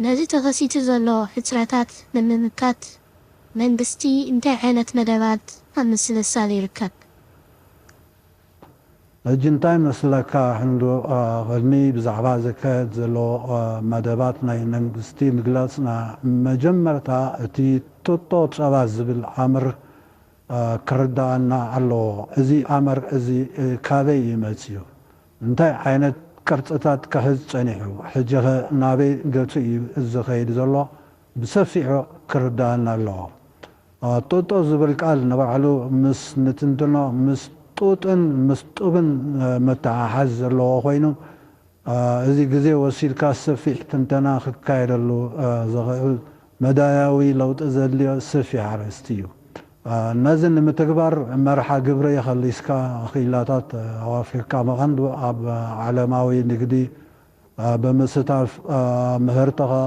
ነዚ ተኸሲቱ ዘሎ ሕጽረታት ንምምካት መንግስቲ እንታይ ዓይነት መደባት ኣብ ምስልሳል ይርከብ? ሕጂ እንታይ መስለካ ሕንዱ፣ ቅድሚ ብዛዕባ ዘካየድ ዘሎ መደባት ናይ መንግስቲ ምግላጽና፣ መጀመርታ እቲ ጡጦ ጸባ ዝብል ኣምር ክርዳኣና ኣለዎ። እዚ ኣምር እዚ ካበይ እዩ መጺኡ? እንታይ ዓይነት ቅርጽታት ክሕዝ ጸኒሑ? ሕጂኸ ናበይ ገጹ እዩ ዝኸይድ ዘሎ? ብሰፊሑ ክርዳኣና ኣለዎ። ጡጦ ዝብል ቃል ንባዕሉ ምስ ንትንትኖ ምስ ጡጥን ምስ ጡብን መተሓሓዝ ዘለዎ ኮይኑ፣ እዚ ግዜ ወሲድካ ሰፊሕ ትንተና ክካየደሉ ዝኽእል መዳያዊ ለውጢ ዘድልዮ ሰፊሕ ኣርእስቲ እዩ። ነዚ ንምትግባር መርሓ ግብሪ ከሊስካ ክኢላታት ኣዋፊርካ መቐንዱ ኣብ ዓለማዊ ንግዲ ብምስታፍ ምህርትኻ